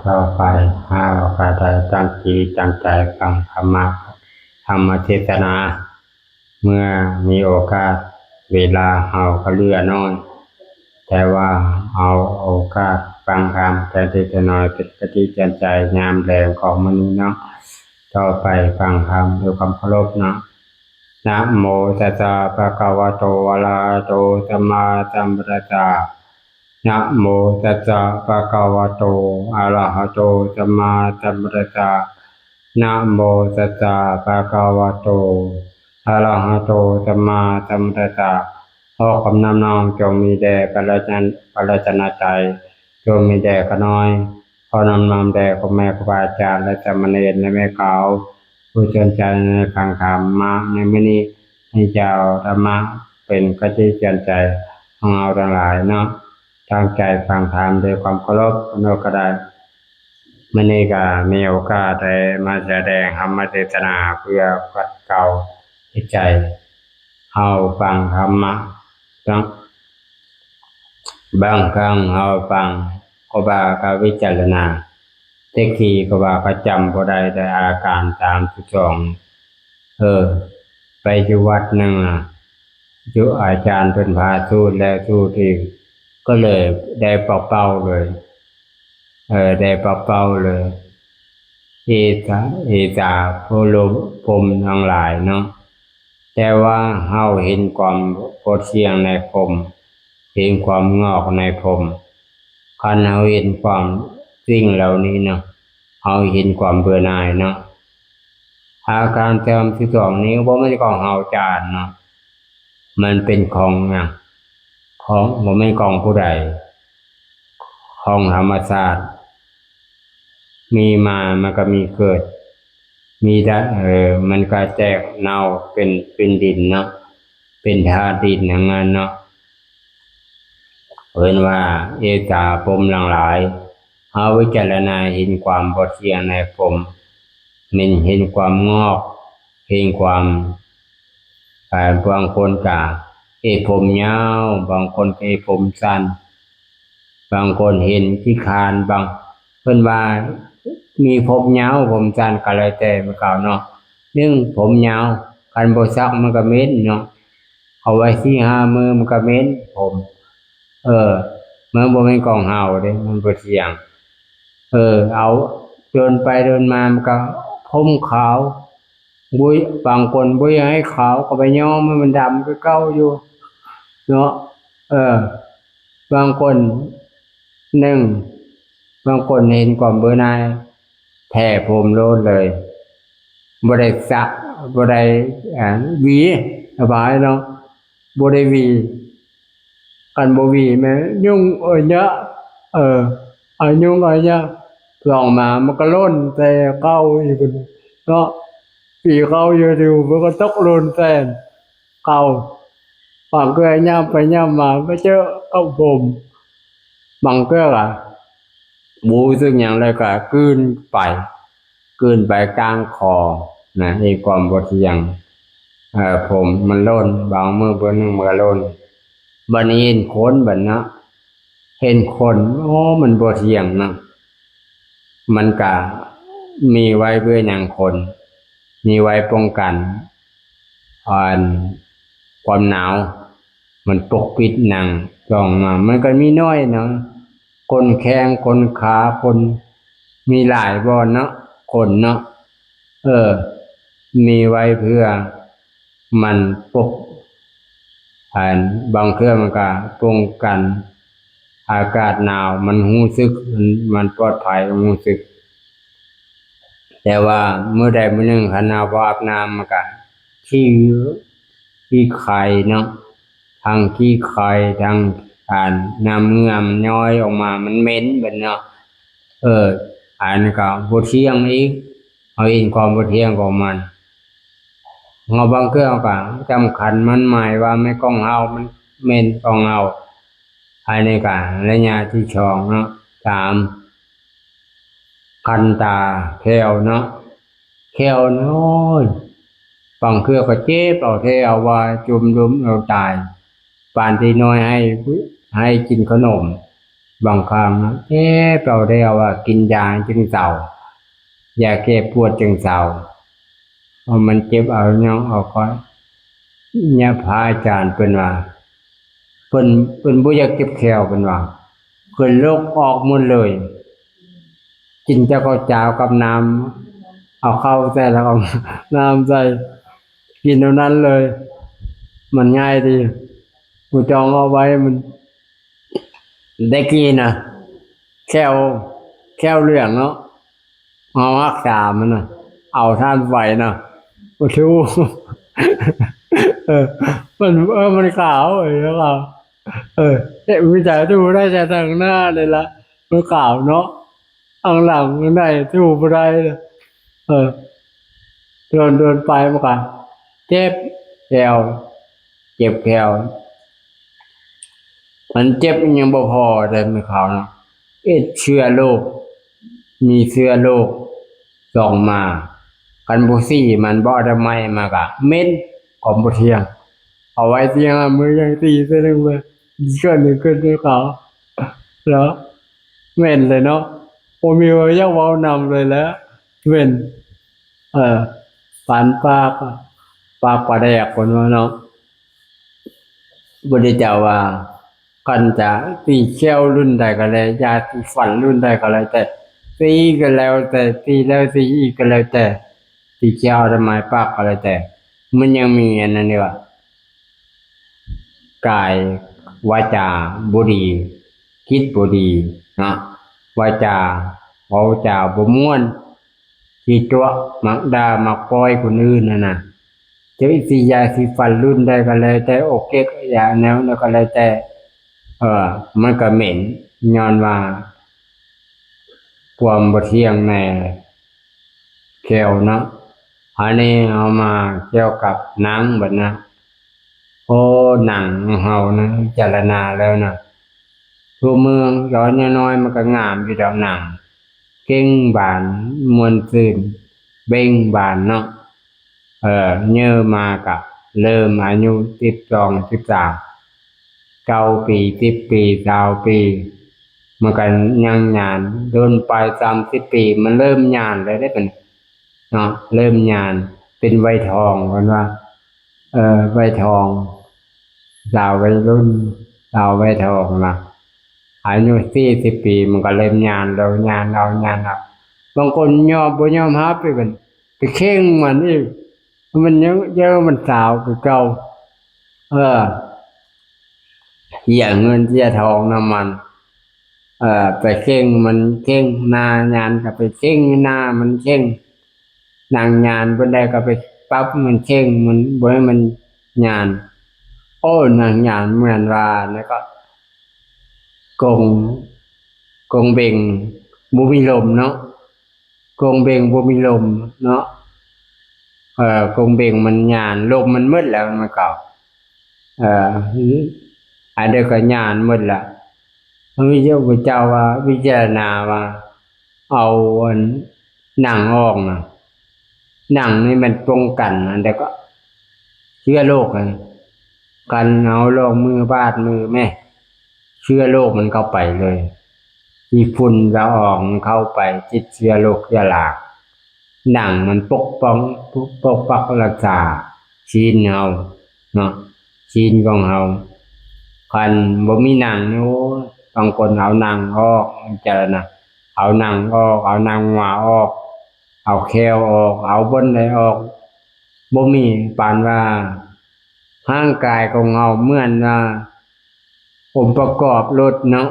ຕໍ່ໄປເຮົາກໍໄດ້ຕັ້ງຈິດຕັ້ງໃຈຟັງທຳມະ ທຳມະເທດສະໜາ. ເມື່ອມີໂອກາດ ເວລາເຮົາກໍເຫຼືອໜ້ອຍ, ແຕ່ວ່າເອົາໂອກາດຟັງທຳແຕ່ເລັກແຕ່ນ້ອຍ ເປັນຄະຕິເຕືອນໃຈຍາມແລງຂອງມື້ນີ້ເນາະ. ຕໍ່ໄປຟັງທຳດ້ວຍຄວາມເຄົາລົບເນາະ. ນະໂມຕັດສະ ພະຄະວະໂຕ ອະລະຫະໂຕ ສຳມາສຳພຸດທັດສະ. ນະໂມຕັດສະ ພະຄະວະໂຕ ອະລະຫະໂຕ ສຳມາສຳພຸດທັດສະ. ນະໂມຕັດສະ ພະຄະວະໂຕ ອະລະຫະໂຕ ສຳມາສຳພຸດທັດສະ. ຂໍຄວາມນອບນ້ອມຈົ່ງມີແດ່ພະລັດຕະນະໄຕ, ຈົ່ງມີແດ່ຂ້ານ້ອຍ. ຂໍນອບນ້ອມແດ່ພໍ່ແມ່ຄູບາອາຈານ ແລະ ສາມະເນນ ແລະ ແມ່ຂາວ ຜູ້ສົນໃຈໃນທາງທຳມະໃນມື້ນີ້, ໃຫ້ເຈົ້າທຳມະເປັນຄະຕິເຕືອນໃຈຂອງເຮົາທັງຫຼາຍເນາະ. ຕັ້ງໃຈຟັງທຳດ້ວຍຄວາມເຄົາລົບເນາະກໍໄດ້. ມື້ນີ້ກໍມີໂອກາດໄດ້ມາສະແດງທຳມະເທດສະໜາເພື່ອຂັດເກົາຈິດໃຈເຮົາຟັງທຳມະເນາະ. ບາງຄັ້ງເຮົາຟັງກໍວ່າກໍວິຈາລະນາ, ແຕ່ກີ້ກໍວ່າກໍຈຳບໍ່ໄດ້ ແຕ່ອາການສາມສິບສອງ ເອີ ໄປຢູ່ວັດໜຶ່ງນະ ຢູ່ອາຈານເພິ່ນພາສູດແລ້ວສູດອີກ ກໍເລີຍໄດ້ປາກເປົ້າເລີຍ. ເອີ ໄດ້ປາກເປົ້າເລີຍ. ເອສາ ເອສາ ໂພລົມ ພົມທັງຫຼາຍເນາະ, ແຕ່ວ່າເຮົາເຫັນຄວາມບໍ່ທ່ຽງໃນພົມ, ເຫັນຄວາມງອກໃນພົມ. ຄັນເຮົາເຫັນຄວາມສິ່ງເຫຼົ່ານີ້ເນາະ, ເຮົາເຫັນຄວາມເບື່ອໜ່າຍເນາະ. ອາການສາມສິບສອງນີ້ບໍ່ແມ່ນຂອງເຮົາຈານເນາະ, ມັນເປັນຂອງຫຍັງ? ຂອງ ບໍ່ແມ່ນຂອງຜູ້ໃດ, ຂອງທຳມະຊາດ. ມີມາ ມັນກໍມີເກີດ, ມີໄດ້ ເອີ ມັນກໍແຕກເນົ່າເປັນ ເປັນດິນເນາະ, ເປັນທາດດິນທັງນັ້ນເນາະ. ເອີ້ນວ່າເອສາພົມທັງຫຼາຍ, ເຮົາວິຈາລະນາເຫັນຄວາມບໍ່ທ່ຽງໃນພົມ, ແມ່ນເຫັນຄວາມງອກ, ເຫັນຄວາມ ບາງຄົນກະເຮັດຜົມຍາວ, ບາງຄົນກະເຮັດຜົມສັ້ນ, ບາງຄົນເຫັນຂີ້ຄ້ານ, ບາງ ເພິ່ນວ່າມີຜົມຍາວຜົມສັ້ນກະແລ້ວແຕ່ເຂົາເນາະ. ໜຶ່ງ ຜົມຍາວ ຄັນບໍ່ຊັກມັນກະເໝັນເນາະ, ເອົາໄວ້ສີ່ຫ້າມື້ມັນກະເໝັນຜົມ. ເອີ ມັນບໍ່ແມ່ນຂອງເຮົາເດ້, ມັນບໍ່ທ່ຽງ. ເອີ ເອົາດົນໄປດົນມາມັນກະຜົມຂາວ, ບຸຍ ບາງຄົນບໍ່ຢາກໃຫ້ຂາວກໍໄປຍ້ອມໃຫ້ມັນດຳຄືເກົ່າຢູ່ເນາະ. ເອີ ບາງຄົນ ໜຶ່ງ ບາງຄົນເຫັນຄວາມເບື່ອໜ່າຍ ແຜ່ຜົມໂລດເລີຍ, ບໍ່ໄດ້ສັກ ບໍ່ໄດ້ ອາ ຫວີ ສະບາຍເນາະ, ບໍ່ໄດ້ຫວີ. ຄັນບໍ່ຫວີແມ່ນຍຸງເອີຍຍະ, ເອີ ເອົາຍຸງເອີຍຍະ ລອງມາ ມັນກໍຫຼົ່ນໃສ່ເກົ່າອີກເນາະ. ຫວີເກົ່າຢູ່ ມັນກໍຕົກຫຼົ່ນໃສ່ເກົ່າ. ບາງເທື່ອຫຍ້ຳໄປຫຍ້ຳມາ ໄປເຈີກັບຜົມ, ບາງເທື່ອກໍບໍ່ຮູ້ສຶກຫຍັງ ແລ້ວກໍກືນໄປ ກືນໄປກາງຄໍນະ, ເຮັດຄວາມບໍ່ທ່ຽງ. ເອີ ຜົມມັນຫຼົ່ນ, ບາງມື້ບາງໜຶ່ງມັນກໍຫຼົ່ນ. ບັດນີ້ເຫັນຄົນ ບັດເນາະ, ເຫັນຄົນ ໂອ້ ມັນບໍ່ທ່ຽງເນາະ. ມັນກະມີໄວ້ເພື່ອຫຍັງຄົນ? ມີໄວ້ປ້ອງກັນ ອັນ ຄວາມໜາວ, ມັນປົກປິດໜັງ ຈອງມາ. ມັນກໍມີໜ້ອຍເນາະ, ຂົນແຂ້ງ ຂົນຂາ ຂົນ ມີຫຼາຍບ່ອນເນາະ, ຂົນເນາະ. ເອີ ມີໄວ້ເພື່ອມັນປົກ ອັນ ບາງເທື່ອມັນກະປ້ອງກັນອາກາດໜາວ, ມັນຮູ້ສຶກ ມັນ ມັນປອດໄພ ຮູ້ສຶກ. ແຕ່ວ່າມື້ໃດມື້ໜຶ່ງ ຄັນເຮົາບໍ່ອາບນ້ຳ ມັນກະຂີ້ ຂີ້ໄຄເນາະ, ທັງຂີ້ໄຄ ທັງ ອັນ ນ້ຳເຫື່ອມັນຍ້ອຍອອກມາ ມັນເໝັນເບິດເນາະ. ເອີ ອັນນີ້ກະບໍ່ທ່ຽງອີກ, ເຮົາເຫັນຄວາມບໍ່ທ່ຽງຂອງມັນ. ເຮົາບາງເທື່ອເຮົາກະສຳຄັນໝັ້ນໝາຍວ່າແມ່ນຂອງເຮົາ, ມັນແມ່ນຂອງເຮົາ. ອັນນີ້ກະໄລຍະທີສອງເນາະ. ສາມ ຄັນຕາແຂ້ວເນາະ, ແຂ້ວນ້ອຍ ບາງເທື່ອກໍເຈັບເອົາແທ້ ເອົາວ່າຈຸ່ມລຸມເອົາຕາຍ. ປານເດັກນ້ອຍໃຫ້ ໃຫ້ກິນຂະໜົມ ບາງຄັ້ງນະ ເຈັບເອົາແລ້ວວ່າ ກິນຢາຈຶ່ງເຊົາ ຢາແກ້ປວດຈຶ່ງເຊົາ ເພາະມັນເຈັບເອົາຫຍັງເອົາຂ້ອຍ. ຍາ ພະອາຈານເພິ່ນວ່າ ເພິ່ນ ເພິ່ນບໍ່ຢາກເຈັບແຂ້ວ ເພິ່ນວ່າ ເພິ່ນລົກອອກໝົດເລີຍ ກິນແຕ່ເຂົ້າຈ້າວກັບນ້ຳ ເອົາເຂົ້າໃສ່ ແລ້ວເອົານ້ຳໃສ່ ກິນເທົ່ານັ້ນເລີຍ ມັນງ່າຍດີ ບໍ່ຕ້ອງເອົາໄວ້. ມັນ ແຕ່ກີ້ນະ ແຂ້ວ ແຂ້ວເຫຼືອງເນາະ ເຮົາຮັກສາມັນນະ ເອົາຖ່ານໄຟນະ ໂອ້ໂຫ ເອີ ມັນ ເອີ ມັນຂາວ ເອີ ຂາວ ເອີ ເອະ ມີແຕ່ຖືໄດ້ແຕ່ທາງໜ້ານີ້ລະ ມັນຂາວເນາະ ທາງຫຼັງທາງໃດຖືບໍ່ໄດ້ເລີຍ. ເອີ ໂດນ ໂດນໄປມັນກະເຈັບແຂ້ວ ເຈັບແຂ້ວ ມັນເຈັບຍັງບໍ່ພໍເດ້ ແມ່ນຂາວເນາະ ເອດເຊື້ອໂລກ ມີເຊື້ອໂລກສ່ອງມາ ຄັນບໍ່ສີມັນ ບໍ່ອະນາໄມມັນກະເໝັນ ຄວາມບໍ່ທ່ຽງ ເອົາໄວ້ທີ່ຫ້າມື້ຍັງຕີເທື່ອໜຶ່ງເບິ່ງ ເກີດຫຍັງຂຶ້ນແມ່ນຂາວ ແລ້ວເໝັນເລີຍເນາະ ບໍ່ມີວ່າຢາກເວົ້ານຳເລີຍແຫຼະ ເໝັນ ເອີ ປານປາກ ປາກປາແດກ ເພິ່ນວ່າເນາະ. ພຸດທະເຈົ້າວ່າ ຄັນຈະຕີແຂ້ວລຸ້ນໃດກໍແລ້ວ ຢາສີຟັນລຸ້ນໃດກໍແລ້ວແຕ່ ຕີກໍແລ້ວແຕ່ ຕີແລ້ວຕີອີກກໍແລ້ວແຕ່ ຕີແຂ້ວອະນາໄມປາກກໍແລ້ວແຕ່ ມັນຍັງມີອັນນັ້ນຢູ່ວ່າ ກາຍວາຈາບໍ່ດີ ຈິດບໍ່ດີເນາະ ວາຈາ ເວົ້າຈາບໍ່ມ່ວນ ຂີ້ຕົວະ ມັກດ່າ ມັກປ້ອຍຄົນອື່ນຫັ້ນນະ ຈະຊິຢາສີຟັນລຸ້ນໃດກໍແລ້ວແຕ່ ໂອເກະ ຢາແນວໃດກໍແລ້ວແຕ່ ເອີ ມັນກໍເໝັນ ຍ້ອນວ່າຄວາມບໍ່ທ່ຽງໃນແຂ້ວເນາະ. ອັນນີ້ເຮົາມາກ່ຽວກັບໜັງບັດນະ ໂອ້ ໜັງຂອງເຮົານະ ພິຈາລະນາແລ້ວນະ ທຸກມື້ ຕອນນ້ອຍໆ ມັນກໍງາມຢູ່ດອກໜັງ ເກັ່ງບານ ມ່ວນຊື່ນ ເບັ່ງບານເນາະ ເອີ ເຍີມາກະເລີ່ມອາຍຸສິບສອງ ສິບສາມ ເກົ້າປີ ສິບປີ ຊາວປີ ມັນກະຍັງຍານ ດົນໄປສາມສິບປີ ມັນເລີ່ມຍານແລ້ວເດ້ບັດນີ້ເນາະ ເລີ່ມຍານ ເປັນໄວທອງ ເພິ່ນວ່າ ເອີ ໄວທອງ ສາວໄວລຸ້ນ ສາວໄວທອງນະ ອາຍຸສີ່ສິບປີ ມັນກໍເລີ່ມຍານແລ້ວ ຍານເອົາ ຍານເອົາ ບາງຄົນຍອມ ບໍ່ຍອມຮັບອີກ ໄປເຄັ່ງມັນອີກ ມັນຍັງ ເຢີ ມັນສາວຄືເກົ່າ ເອີ ເສຍເງິນເສຍທອງນຳມັນ ເອີ ໄປເຄັ່ງມັນ ເຄັ່ງໜ້າຍານ ກໍໄປເຄັ່ງໜ້າມັນ ເຄັ່ງ ນັ່ງຍານບ່ອນໃດກໍໄປປັບມັນ ເຄັ່ງມັນ ບໍ່ໃຫ້ມັນຍານ. ໂອ້ ນັ່ງຍານເໝືອນວ່ານັ້ນກໍ ກົງ ກົງເບັງບໍ່ມີລົມເນາະ ກົງເບັງບໍ່ມີລົມເນາະ ເອີ ກົງເບັງມັນຍານ ລົມມັນໝົດແລ້ວ ມັນກໍ ເອີ ອັນເດຍກໍຍານໝົດລະ ພະມິດທະເຈົ້າວ່າ ພິຈາລະນາວ່າ ເອົາອັນໜັງອອກນະ ໜັງນີ້ມັນປ້ອງກັນ ອັນໃດກໍເຊື້ອໂລກຫັ້ນ ຄັນເຮົາລອງມືບາດມືແມ້ ເຊື້ອໂລກມັນເຂົ້າໄປເລີຍ ຂີ້ຝຸ່ນລະອອງມັນເຂົ້າໄປ ຕິດເຊື້ອໂລກເຊື້ອລາ ໜັງມັນປົກປ້ອງ ປົກປັກລັກສາຊີ້ນເຮົາເນາະ ຊີ້ນຂອງເຮົາ ຄັນບໍ່ມີໜັງນີ້ ໂອ້ຍ ບາງຄົນເອົາໜັງອອກ ເອົາໜັງງົວອອກ ເອົາໜັງງົວອອກ ເອົາແຂ້ວອອກ ເອົາບ່ອນໃດອອກ ບໍ່ມີ ປານວ່າຮ່າງກາຍຂອງເຮົາເໝືອນວ່າ ອົງປະກອບລົດເນາະ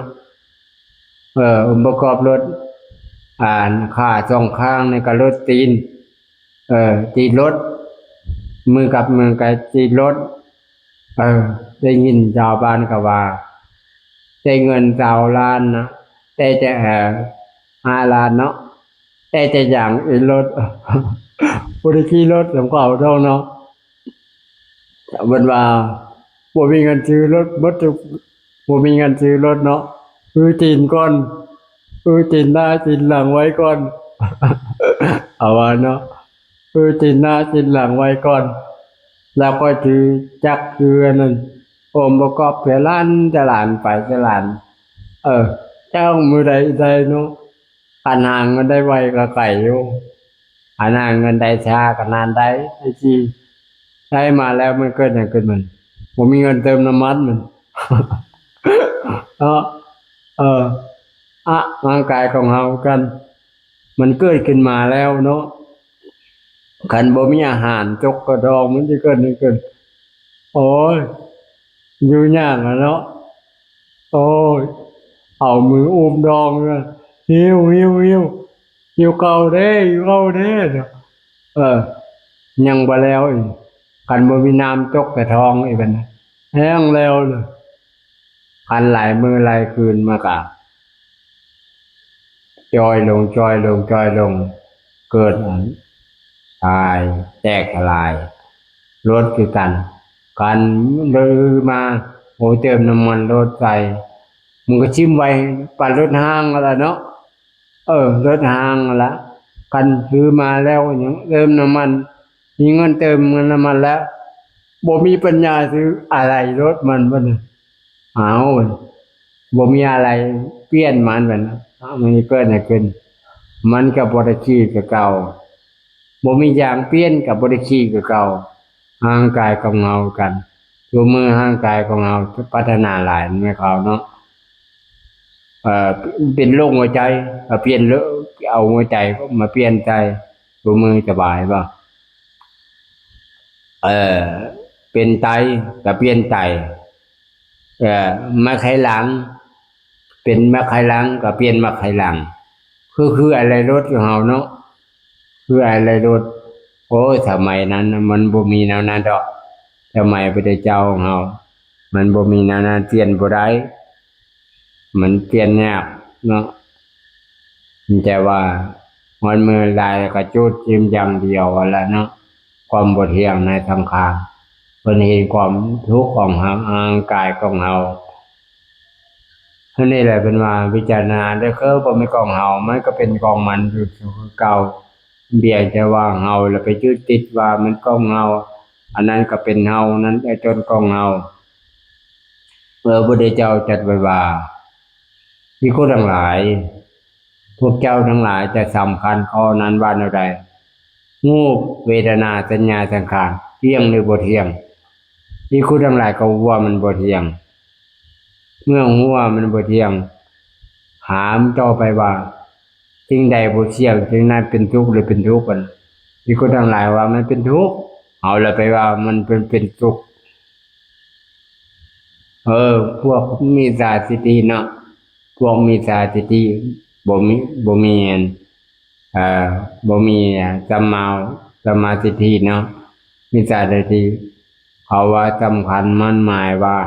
ເອີ ອົງປະກອບລົດ ອ່າ ຂາສອງຂ້າງນີ້ກໍລົດຕີນ ເອີ ຕີນລົດ ມືກັບມືກໍຕີນລົດ ເອີ ໄດ້ຍິນຊາວບ້ານເຂົາວ່າ ໄດ້ເງິນຊາວລ້ານນະ ໄດ້ແຕ່ ເອີ ຫ້າລ້ານເນາະ ໄດ້ແຕ່ຢາງຕີນລົດ ບໍ່ໄດ້ຂີ່ລົດນຳເຂົາດອກເນາະ. ເພິ່ນວ່າບໍ່ມີເງິນຊື້ລົດ ໝົດທຸກ ບໍ່ມີເງິນຊື້ລົດເນາະ ອື້ອຕີນກ່ອນ ອື້ອຕີນໜ້າຕີນຫຼັງໄວ້ກ່ອນ ເອົາວ່າເນາະ ອື້ອຕີນໜ້າຕີນຫຼັງໄວ້ກ່ອນ ແລ້ວຄ່ອຍຖືຈັກຖືອັນນັ້ນ ອົງປະກອບເທື່ອລ້ານເທື່ອລ້ານໄປເທື່ອລ້ານ ເອີ ຈັກມື້ໃດໄດ້ເນາະ. ຄັນຫາເງິນໄດ້ໄວກໍໄກຢູ່, ຄັນຫາເງິນໄດ້ຊ້າກໍນານໄດ້. ໄອ້ທີ່ໄດ້ມາແລ້ວມັນເກີດຫຍັງຂຶ້ນ? ມັນບໍ່ມີເງິນເຕີມນ້ຳມັນມັນ ເນາະ. ເອີ ອະ ຮ່າງກາຍຂອງເຮົາກັນ ມັນເກີດຂຶ້ນມາແລ້ວເນາະ, ຄັນບໍ່ມີອາຫານຕົກກະດອງ ມັນຊິເກີດຫຍັງຂຶ້ນ? ໂອ້ຍ ຢູ່ຍາກແລ້ວເນາະ. ໂອ້ຍ ເອົາມືອຸບດອງ ຫິວ ຫິວ ຫິວ ຫິວເຂົ້າເດ້ ຫິວເຂົ້າເດ້. ເອີ ຍັງບໍ່ແລ້ວອີກ, ຄັນບໍ່ມີນ້ຳຕົກໃສ່ທ້ອງອີກ ບັດນັ້ນແຫ້ງແລ້ວເລີຍ. ຄັນຫຼາຍມື້ຫຼາຍຄືນມາກະຈ່ອຍລົງ ຈ່ອຍລົງ ຈ່ອຍລົງ, ເກີດອັນຕາຍ ແຕກທະລາຍ. ລົດຄືກັນ, ຄັນລືມາ ໂອ້ ເຕີມນ້ຳມັນລົດໃສ່ ມັນກໍຖິ້ມໄວ້ປານລົດຮ້າງຫັ້ນລະເນາະ. ເອີ ລົດຮ້າງຫັ້ນລະ, ຄັນຊື້ມາແລ້ວຫຍັງ ເຕີມນ້ຳມັນ ມີເງິນເຕີມເງິນນ້ຳມັນແລ້ວ ບໍ່ມີປັນຍາຊື້ອາໄຫຼ່ລົດມັນບັດນີ້. ເອົາ ບໍ່ມີອາໄຫຼ່ປ່ຽນມັນບັດນີ້ ມັນຊິເກີດຫຍັງຂຶ້ນ? ມັນກໍບໍ່ໄດ້ຂີ່ຄືເກົ່າ. ບໍ່ມີຢາງປ່ຽນກໍບໍ່ໄດ້ຂີ່ຄືເກົ່າ. ຮ່າງກາຍຂອງເຮົາກັນ ທຸກມື້ຮ່າງກາຍຂອງເຮົາພັດທະນາຫຼາຍແມ່ນເຂົາເນາະ. ເອີ ເປັນໂລກຫົວໃຈ ກໍປ່ຽນ ເອົາຫົວໃຈມາປ່ຽນໃສ່ ທຸກມື້ສະບາຍບໍ່? ເອີ ເປັນໄຕກໍປ່ຽນໄຕ, ເອີ ໝາກໄຂ່ຫຼັງ ເປັນໝາກໄຂ່ຫຼັງກໍປ່ຽນໝາກໄຂ່ຫຼັງ. ຄື ຄືອາໄຫຼ່ລົດຂອງເຮົາເນາະ, ຄືອາໄຫຼ່ລົດ. ໂອ້ຍ ສະໄໝນັ້ນມັນບໍ່ມີແນວນັ້ນດອກ, ສະໄໝພະເຈົ້າຂອງເຮົາ ມັນບໍ່ມີແນວນັ້ນ, ປ່ຽນບໍ່ໄດ້. ມັນປ່ຽນຍາກເນາະ. ແຕ່ວ່າຮອດມື້ລາຍກໍຈູດຖິ້ມຢ່າງດຽວຫັ້ນລະເນາະ, ຄວາມບໍ່ທ່ຽງໃນສັງຂານ. ເພິ່ນເຫັນຄວາມທຸກຂອງຮ່າງ ຮ່າງກາຍຂອງເຮົາ. ອັນນີ້ແຫຼະເພິ່ນວ່າ ພິຈາລະນາເດີ ຄືບໍ່ແມ່ນຂອງເຮົາ, ມັນກໍເປັນຂອງມັນຢູ່ຄືເກົ່າ. ພຽງແຕ່ວ່າເຮົາລະໄປຍຶດຕິດວ່າມັນຂອງເຮົາ, ອັນນັ້ນກໍເປັນເຮົາ, ນັ້ນເປັນຕົນຂອງເຮົາ. ເອີ ພະພຸດທະເຈົ້າຈັດໄວ້ວ່າ ພິກຂຸທັງຫຼາຍ, ພວກເຈົ້າທັງຫຼາຍຈະສຳຄັນຂໍ້ນັ້ນວ່າແນວໃດ? ຮູບ, ເວທະນາ, ສັນຍາ, ສັງຂານ ທ່ຽງຫຼືບໍ່ທ່ຽງ? ພິກຂຸທັງຫຼາຍກໍຮູ້ວ່າມັນບໍ່ທ່ຽງ. ເມື່ອຮູ້ວ່າມັນບໍ່ທ່ຽງ, ຖາມຕໍ່ໄປວ່າ ສິ່ງໃດບໍ່ທ່ຽງ, ສິ່ງນັ້ນເປັນທຸກຫຼືເປັນທຸກ? ອັນ ພິກຂຸທັງຫຼາຍວ່າມັນເປັນທຸກ, ເຮົາລະໄປວ່າມັນເປັນ ເປັນສຸກ. ເອີ ພວກມິດສາທິດຖິເນາະ, ພວກມິດສາທິດຖິ ບໍ່ມີ ບໍ່ມີອັນ ເອີ ບໍ່ມີສຳມາ ສຳມາທິດຖິເນາະ, ມິດສາທິດຖິ ເຂົາວ່າສຳຄັນໝັ້ນໝາຍວ່າ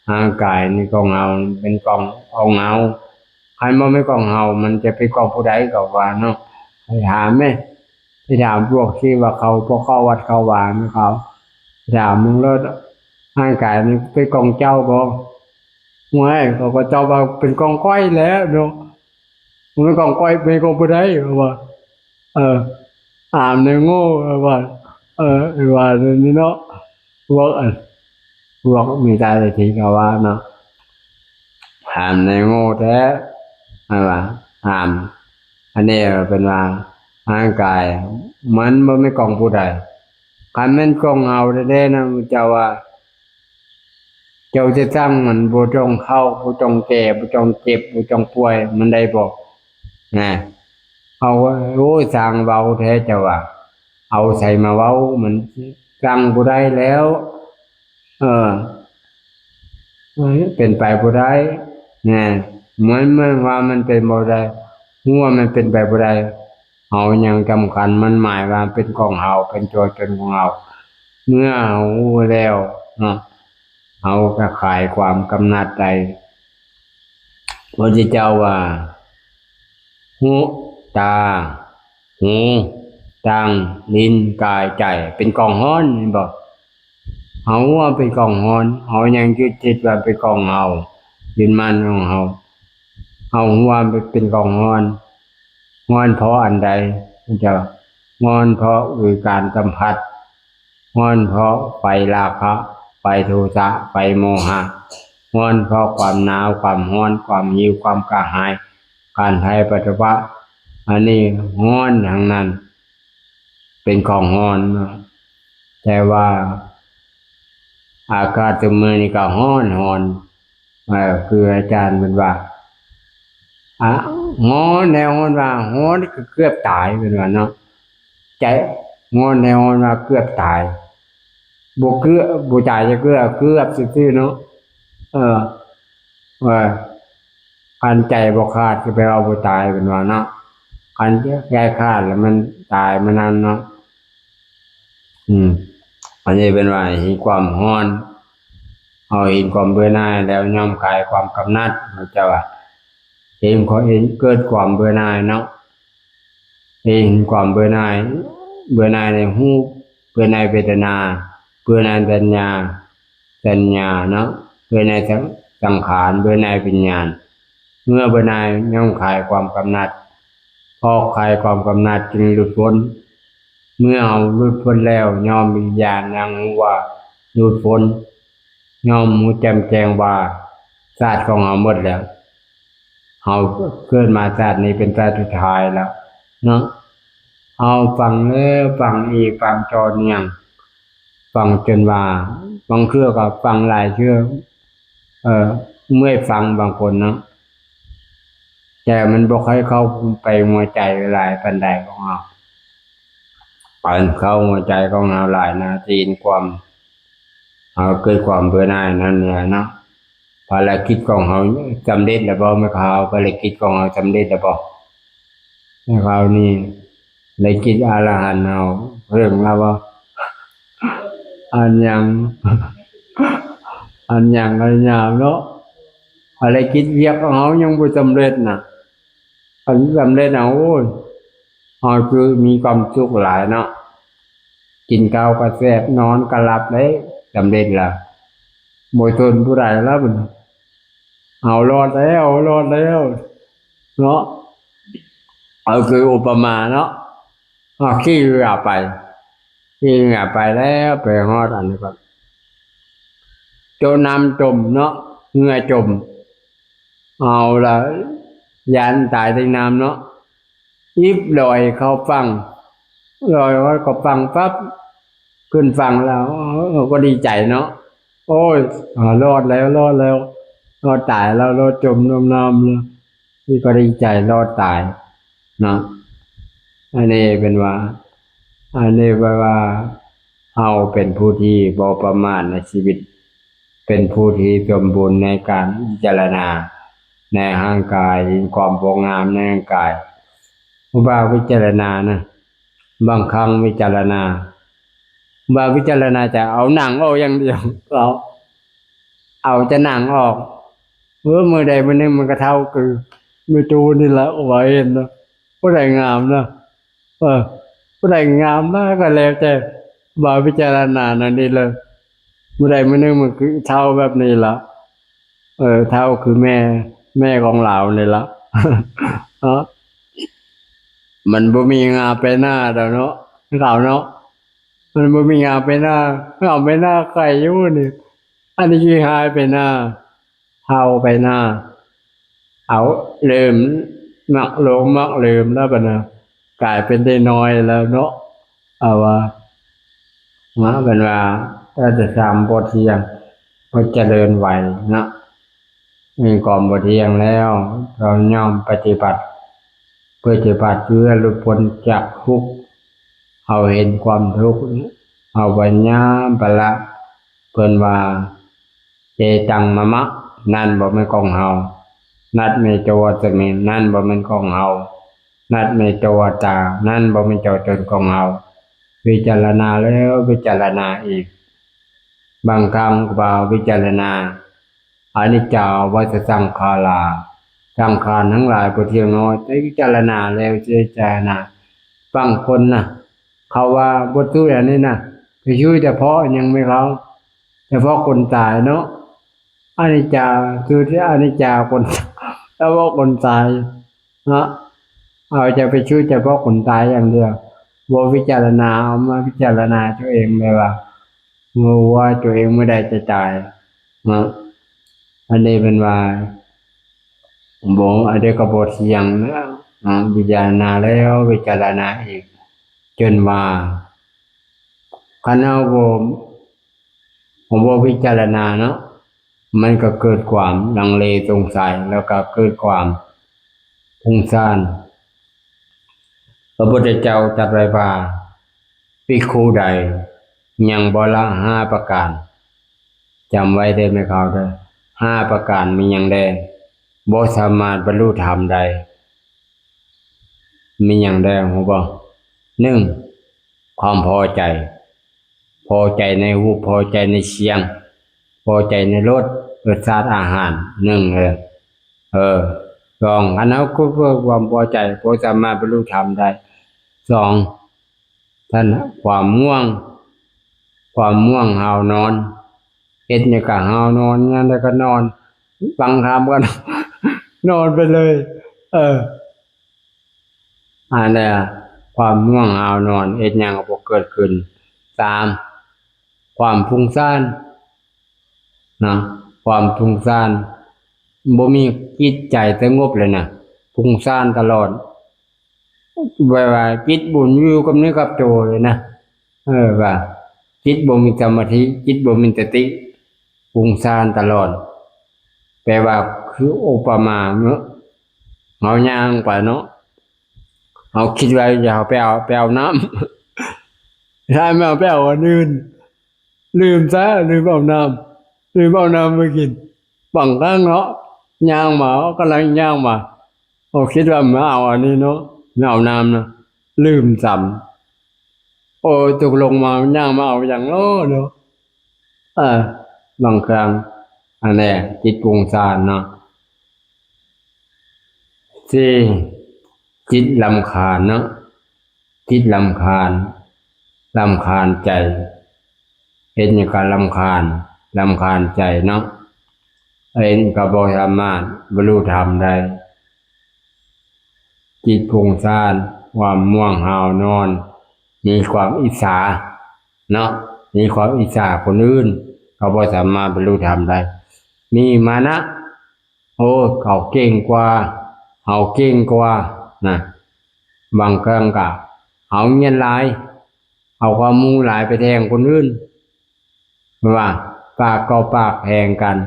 ຮ່າງກາຍນີ້ຂອງເຮົາ ເປັນຂອງ ຂອງເຮົາ, ຄັນບໍ່ແມ່ນຂອງເຮົາ ມັນຈະເປັນຂອງຜູ້ໃດ ເຂົາວ່າເນາະ. ໄປຖາມແມ້ ໄປຖາມພວກທີ່ວ່າເຂົາບໍ່ເຂົ້າວັດເຂົ້າວານເຂົາ, ຖາມເບິ່ງໂລດ ຮ່າງກາຍນີ້ເປັນຂອງເຈົ້າບໍ່? ໂອ້ຍ ເຂົາກໍຕອບວ່າເປັນຂອງຂ້ອຍແຫຼະເນາະ, ບໍ່ແມ່ນຂອງຂ້ອຍ ເປັນຂອງຜູ້ໃດ ເຂົາວ່າ. ເອີ ຖາມແນວໂງ່ ເຂົາວ່າ ເອີ ວ່າແນວນີ້ເນາະ. ພວກອັນ ພວກມິດສາທິດຖິເຂົາວ່າເນາະ, ຖາມແນວໂງ່ແທ້ ເຂົາວ່າ ຖາມ. ອັນນີ້ເພິ່ນວ່າຮ່າງກາຍມັນບໍ່ແມ່ນຂອງຜູ້ໃດ, ຄັນແມ່ນຂອງເຮົາແທ້ໆນະ ເຈົ້າວ່າ ເຈົ້າຈະສັ່ງມັນ ບໍ່ຕ້ອງເຖົ້າ ບໍ່ຕ້ອງແກ່ ບໍ່ຕ້ອງເຈັບ ບໍ່ຕ້ອງປ່ວຍ ມັນໄດ້ບໍ່? ນະ ເອົາ ໂອ້ຍ ຊ່າງເວົ້າແທ້ເຈົ້າວ່າ ເອົາໃສມາເວົ້າ ມັນສັ່ງບໍ່ໄດ້ແລ້ວ. ເອີ ເປັນໄປບໍ່ໄດ້ນະ, ມັນ ມັນວ່າມັນເປັນບໍ່ໄດ້, ຮູ້ວ່າມັນເປັນໄປບໍ່ໄດ້. ເຮົາຍັງສຳຄັນໝັ້ນໝາຍວ່າເປັນຂອງເຮົາ ເປັນຕົວຕົນຂອງເຮົາ. ເມື່ອເຮົາຮູ້ແລ້ວເນາະ, ເຮົາກໍຄາຍຄວາມກຳໜັດໄດ້. ພະພຸດທະເຈົ້າວ່າ ຫູ ຕາ ຫູ ຕັງ ລີ້ນ ກາຍ ໃຈ ເປັນຂອງຮ້ອນ ແມ່ນບໍ່? ເຮົາຮູ້ວ່າເປັນຂອງຮ້ອນ, ເຮົາຍັງຍຶດຕິດວ່າເປັນຂອງເຮົາ, ຍຶດໝັ້ນຂອງເຮົາ. ເຮົາຮູ້ວ່າມັນເປັນຂອງຮ້ອນ, ຮ້ອນເພາະອັນໃດ? ເຈົ້າ ຮ້ອນເພາະຄືການສຳຜັດ, ຮ້ອນເພາະໄຟລາຄະ, ໄຟໂທສະ, ໄຟໂມຫະ. ຮ້ອນເພາະຄວາມໜາວ ຄວາມຮ້ອນ ຄວາມຫິວ ຄວາມກະຫາຍ ການໄພປະທະວະ ອັນນີ້ຮ້ອນທັງນັ້ນ ເປັນຂອງຮ້ອນເນາະ ແຕ່ວ່າອາກາດຊຸມມື້ນີ້ກໍຮ້ອນໆ ເອີ ຄືອາຈານເພິ່ນວ່າ ອາ ຮ້ອນແທ້ຮ້ອນວ່າ ຮ້ອນກໍເກືອບຕາຍ ເພິ່ນວ່າເນາະ ໃຈ ຮ້ອນແທ້ຮ້ອນວ່າເກືອບຕາຍ ບໍ່ເກືອບ ບໍ່ຕາຍຈັກເທື່ອ ເກືອບຊື່ໆເນາະ ເອີ ວ່າ ຄັນໃຈບໍ່ຂາດກໍແປວ່າບໍ່ຕາຍ ເພິ່ນວ່າເນາະ ຄັນໃຈຂາດແລ້ວມັນຕາຍມານຳເນາະ ອືມ ອັນນີ້ເພິ່ນວ່າເຫັນຄວາມຮ້ອນ ເຮົາເຫັນຄວາມເບື່ອໜ່າຍແລ້ວ ຍ່ອມຄາຍຄວາມກຳໜັດ ເຂົາເຈົ້າວ່າ ເຫັນ ເຫັນເກີດຄວາມເບື່ອໜ່າຍເນາະ ເຫັນຄວາມເບື່ອໜ່າຍ ເບື່ອໜ່າຍໃນຮູບ ເບື່ອໜ່າຍເວທະນາ ເບື່ອໜ່າຍສັນຍາ ສັນຍາເນາະ ເບື່ອໜ່າຍສັງ ສັງຂານ ເບື່ອໜ່າຍວິນຍານ ເມື່ອເບື່ອໜ່າຍ ຍ່ອມຄາຍຄວາມກຳໜັດ ເພາະຄາຍຄວາມກຳໜັດຈຶ່ງຫຼຸດພົ້ນ ເມື່ອເຮົາຫຼຸດພົ້ນແລ້ວ ຍ່ອມມີຍານຍັງຮູ້ວ່າຫຼຸດພົ້ນ ຍ່ອມຮູ້ແຈ່ມແຈ້ງວ່າຊາດຂອງເຮົາໝົດແລ້ວ ເຮົາເກີດມາຊາດນີ້ເປັນຊາດສຸດທ້າຍແລ້ວເນາະ ເຮົາຟັງແລ້ວຟັງອີກ ຟັງຕໍ່ເນື່ອງ ຟັງຈົນວ່າ ບາງເທື່ອກໍຟັງຫຼາຍເທື່ອ ເອີ ເມື່ອຍຟັງບາງຄົນເນາະ ແຕ່ມັນບໍ່ຄ່ອຍເຂົ້າໄປຫົວໃຈຫຼາຍປານໃດຂອງເຮົາ ອັນເຂົ້າຫົວໃຈຂອງເຮົາຫຼາຍນະ ທີ່ເຫັນຄວາມ ເຮົາເກີດຄວາມເບື່ອໜ່າຍນັ້ນແຫຼະເນາະ ພາລະກິດຂອງເຮົາສຳເລັດແລ້ວບໍ່ ແມ່ຂາວ? ພາລະກິດຂອງເຮົາສຳເລັດແລ້ວບໍ່? ແມ່ຂາວນີ້ໄດ້ກິດອະລະຫັນເຮົາເຖິງແລ້ວບໍ່? ອັນຫຍັງ ອັນຫຍັງ ອັນຫຍັງເນາະ ພາລະກິດວຽກຂອງເຮົາຍັງບໍ່ສຳເລັດນະ ຄັນສຳເລັດນະ ໂອ້ຍ ເຮົາຄືມີຄວາມສຸກຫຼາຍເນາະ ກິນເຂົ້າກໍແຊບ ນອນກໍຫຼັບເດ້ ສຳເລັດລະ ບໍ່ສົນຜູ້ໃດລະບັດນີ້ ເຮົາລອດແລ້ວ ເຮົາລອດແລ້ວເນາະ ເອົາຄືອຸປະມາເນາະ ເຮົາຂີ່ເຮືອໄປ ຂີ່ເຮືອໄປແລ້ວ ໄປຮອດອັນນີ້ກໍ ໂຈະນ້ຳຈົມເນາະ ເຮືອຈົມ ເອົາລະ ຢ້ານຕາຍໃນນ້ຳເນາະ ອີບລອຍເຂົ້າຝັ່ງ ລອຍຮອດເຂົ້າຝັ່ງປັບ ຂຶ້ນຝັ່ງແລ້ວ ເຮົາກໍດີໃຈເນາະ ໂອ້ຍ ລອດແລ້ວ ລອດແລ້ວ ລອດຕາຍແລ້ວ ລອດຈົມນ້ຳ ນ້ຳແລ້ວ ນີ້ກໍດີໃຈລອດຕາຍເນາະ ອັນນີ້ເປັນວ່າ ອັນນີ້ແປວ່າ ເຮົາເປັນຜູ້ທີ່ບໍ່ປະໝາດໃນຊີວິດ ເປັນຜູ້ທີ່ສົມບູນໃນການພິຈາລະນາໃນຮ່າງກາຍ ເຫັນຄວາມບໍ່ງາມໃນຮ່າງກາຍ ຜູ້ບ່າວພິຈາລະນານະ ບາງຄັ້ງພິຈາລະນາ ບ່າວພິຈາລະນາຈະເອົາໜັງອອກຢ່າງດຽວ ເອົາ ເອົາແຕ່ໜັງອອກ ເອີ ມື້ໃດມື້ໜຶ່ງມັນກໍເທົ່າຄືແມ່ຕູ້ນີ້ລະ ວ່າເຫັນນະ ຜູ້ໃດງາມນະ ເອີ ຜູ້ໃດງາມມາກກໍແລ້ວແຕ່ ບ່າວພິຈາລະນາແນວນີ້ເລີຍ ມື້ໃດມື້ໜຶ່ງມັນຄືເທົ່າແບບນີ້ລະ ເອີ ເທົ່າຄືແມ່ ແມ່ຂອງລາວນີ້ລະ ເນາະ ມັນບໍ່ມີງາໄປໜ້າດອກເນາະ ລາວເນາະ ມັນບໍ່ມີງາໄປໜ້າ ເອົາໄປໜ້າໄກຢູ່ນີ້ ອັນນີ້ຂີ້ຮ້າຍໄປໜ້າ ເຖົ້າໄປໜ້າ ເອົາ ເລີ່ມມັກຫຼົງມັກເລີ່ມແລ້ວບັດນະ ກາຍເປັນເດັກນ້ອຍແລ້ວເນາະ ເອົາວ່າ ມາເພິ່ນວ່າ ເອີ ແຕ່ສາມບໍ່ທ່ຽງ ບໍ່ຈະເລີນໄວເນາະ ມີຄວາມບໍ່ທ່ຽງແລ້ວ ເຮົາຍ່ອມປະຕິບັດ ປະຕິບັດເພື່ອຫຼຸດພົ້ນຈາກທຸກ ເຮົາເຫັນຄວາມທຸກ ເຮົາພະຍາຍາມປະລະ ເພິ່ນວ່າ ເອຕັງມະມະ ນັ້ນບໍ່ແມ່ນຂອງເຮົາ ນັດເມໂຈວະສະມິງ ນັ້ນບໍ່ແມ່ນຂອງເຮົາ ນັດເມໂຈວະຕາ ນັ້ນບໍ່ແມ່ນຕົວຕົນຂອງເຮົາ ພິຈາລະນາແລ້ວພິຈາລະນາອີກ ບາງຄັ້ງກໍວ່າພິຈາລະນາ ອະນິດຈາວັດສະສັງຂາລາ ສັງຂານທັງຫຼາຍບໍ່ທ່ຽງເນາະ ໃຫ້ພິຈາລະນາແລ້ວພິຈາລະນາ ບາງຄົນນະ ເຂົາວ່າບໍ່ຖືອັນນີ້ນະ ໄປຖືສະເພາະຫຍັງແມ່ເຂົາ ສະເພາະຄົນຕາຍເນາະ ອະນິດຈາ ຖືແຕ່ອະນິດຈາຄົນ ສະເພາະຄົນຕາຍເນາະ ເຮົາຈະໄປຖືສະເພາະຄົນຕາຍຢ່າງດຽວ ບໍ່ພິຈາລະນາ ເອົາມາພິຈາລະນາຕົວເອງແບບວ່າ ຮູ້ວ່າຕົວເອງມື້ໃດຈະຕາຍເນາະ ອັນນີ້ເພິ່ນວ່າ ບໍ່ ອັນເດກະບໍ່ທ່ຽງນະ ອາ ວິຈາລະນາແລ້ວວິຈາລະນາອີກ ຈົນວ່າ ຄັນເຮົາບໍ່ ບໍ່ວິຈາລະນາເນາະ ມັນກໍເກີດຄວາມລັງເລສົງໄສ ແລ້ວກໍເກີດຄວາມຟຸ້ງຊານ. ພະພຸດທະເຈົ້າຕັດໄວ້ວ່າ ພິກຂຸໃດຍັງບໍ່ລະຫ້າປະການ, ຈຳໄວ້ເດີແມ່ຂາວເດີ ຫ້າປະການມີຫຍັງແດ່? ບໍ່ສາມາດບັນລຸທຳໄດ້. ມີຫຍັງແດ່ຮູ້ບໍ່? ໜຶ່ງ ຄວາມພໍໃຈ, ພໍໃຈໃນຮູບ, ພໍໃຈໃນສຽງ, ພໍໃຈໃນລົດ, ລົດຊາດອາຫານ ໜຶ່ງເອີ ເອີ ສອງ ຄັນເຮົາເກີດຄວາມພໍໃຈ ບໍ່ສາມາດບັນລຸທຳໄດ້. ສອງ ທ່ານ ຄວາມງ່ວງ, ຄວາມງ່ວງຫາວນອນ, ເຮັດຫຍັງກໍຫາວນອນ, ຍາມໃດກໍນອນ, ບາງຄາມກໍນອນໄປເລີຍ ເອີ ອັນນັ້ນ ຄວາມງ່ວງຫາວນອນ ເຮັດຫຍັງກໍບໍ່ເກີດຂຶ້ນ. ສາມ ຄວາມຟຸ້ງຊານເນາະ, ຄວາມຟຸ້ງຊານ ບໍ່ມີຈິດໃຈສະຫງົບເລີຍນະ, ຟຸ້ງຊານຕະຫຼອດ. ແບບວ່າຈິດບໍ່ຢູ່ກັບເນື້ອກັບໂຕເລີຍນະ, ເອີ ວ່າຈິດບໍ່ມີສະມາທິ, ຈິດບໍ່ມີສະຕິ, ຟຸ້ງຊານຕະຫຼອດ. ແປວ່າຄືອຸປະມາເນາະ, ເຮົາຍ່າງໄປເນາະ, ເຮົາຄິດວ່າຈະເອົາໄປເອົາ ໄປເອົານ້ຳ, ຖ້າແມ່ນເອົາໄປເອົາອັນອື່ນ ລືມຊະ, ລືມເອົານ້ຳ, ລືມເອົານ້ຳມາກິນ. ບາງຄັ້ງເນາະ ຍ່າງມາ, ເຮົາກຳລັງຍ່າງມາ, ເຮົາຄິດວ່າມາເອົາອັນນີ້ເນາະ, ມາເອົານ້ຳນະ, ລືມຊ້ຳ. ໂອ້ ຕົກລົງມາຍ່າງມາເອົາຫຍັງເນາະເນາະ. ເອີ ບາງຄັ້ງ ອັນແລກ ຈິດຟຸ້ງຊານເນາະ. ສີ່ ຈິດລຳຄານເນາະ, ຈິດລຳຄານ, ລຳຄານໃຈ, ເຮັດຫຍັງກໍລຳຄານ, ລຳຄານໃຈເນາະ, ເຮັດກໍບໍ່ສາມາດບັນລຸທຳໄດ້. ຈິດຟຸ້ງຊານ, ຄວາມງ່ວງຫາວນອນ, ມີຄວາມອິດສາເນາະ, ມີຄວາມອິດສາຄົນອື່ນ, ກໍບໍ່ສາມາດບັນລຸທຳໄດ້. ມີມານະ, ໂອ້ ເຂົາເກັ່ງກວ່າ, ເຮົາເກັ່ງກວ່ານະ. ບາງຄັ້ງກໍເຮົາຮຽນຫຼາຍ, ເອົາຄວາມຮູ້ຫຼາຍໄປແທງຄົນອື່ນ, ວ່າປາກຕໍ່ປາກແທງກັນ,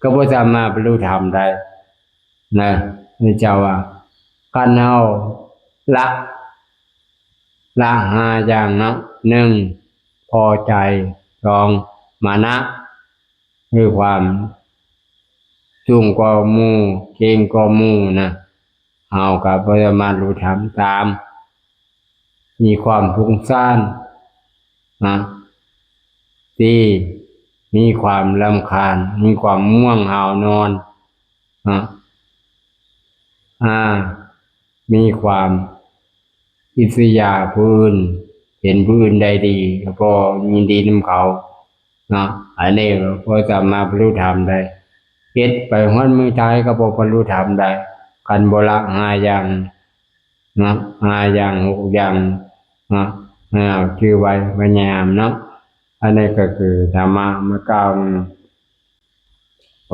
ກໍບໍ່ສາມາດບັນລຸທຳໄດ້ນະ. ພະເຈົ້າວ່າ ຄັນເຮົາລະ ລະຫ້າຢ່າງເນາະ, ໜຶ່ງ ພໍໃຈ, ສອງ ມານະ ຄືຄວາມສູງກວ່າໝູ່, ເກັ່ງກວ່າໝູ່ນະ, ເຮົາກໍບໍ່ສາມາດບັນລຸທຳ. ສາມ ມີຄວາມຟຸ້ງຊານນະ. ສີ່ ມີຄວາມລຳຄານ, ມີຄວາມງ່ວງຫາວນອນນະ. ຫ້າ ມີຄວາມ ອິດສະຢາຜູ້ອື່ນ, ເຫັນຜູ້ອື່ນໄດ້ດີກໍບໍ່ຍິນດີນຳເຂົາເນາະ, ອັນນີ້ກໍບໍ່ສາມາດບັນລຸທຳໄດ້. ເຮັດໄປຮອດມື້ທ້າຍກໍບໍ່ບັນລຸທຳໄດ້, ຄັນບໍ່ລະຫ້າຢ່າງເນາະ, ຫ້າຢ່າງ ຫົກຢ່າງເນາະ, ໃຫ້ເຮົາຈື່ໄວ້ ພະຍາຍາມເນາະ. ອັນນີ້ກໍຄືທຳມະມາກ່າວນ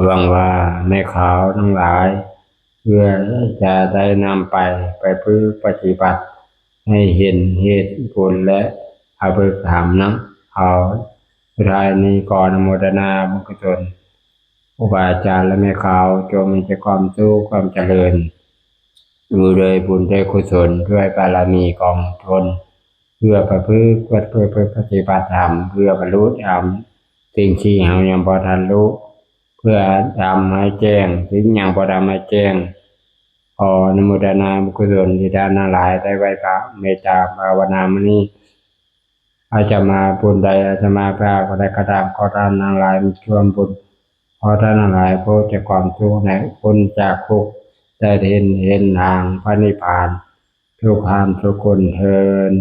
ຳ ຫວັງວ່າແມ່ຂາວທັງຫຼາຍ ເພື່ອຈະໄດ້ນຳໄປ ໄປຝຶກປະຕິບັດໃຫ້ເຫັນເຫດຜົນ ແລະ ອະເບີກທຳນຳເຂົາ. ສຸດທ້າຍນີ້ຂໍອະນຸໂມທະນາບຸນກຸສົນ ຄູບາອາຈານ ແລະ ແມ່ຂາວ ຈົ່ງມີແຕ່ຄວາມສຸກຄວາມຈະເລີນ ຢູ່ດ້ວຍບຸນດ້ວຍກຸສົນ ດ້ວຍບາລະມີຂອງຕົນ ເພື່ອປະພຶດ ເພື່ອປະພຶດປະຕິບັດທຳ ເພື່ອບັນລຸທຳສິ່ງທີ່ເຮົາຍັງບໍ່ທັນຮູ້ ເພື່ອທຳໃຫ້ແຈ້ງສິ່ງຍັງບໍ່ທຳໃຫ້ແຈ້ງ. ຂໍອະນຸໂມທະນາບຸນກຸສົນທີ່ທ່ານທັງຫຼາຍໄດ້ໄຫວ້ພະເມດຕາພາວະນາມື້ນີ້. ອາດຈະມາບຸນໃດ ອາດຈະມາພາກໃດກໍຕາມ ຂໍທ່ານທັງຫຼາຍມີສ່ວນບຸນ ຂໍທ່ານທັງຫຼາຍພົບແຕ່ຄວາມສຸກ ແລະ ພົ້ນຈາກທຸກ ໄດ້ເຫັນ ເຫັນທາງພະນິບພານ ທຸກທ່ານທຸກຄົນເທີ້ນ.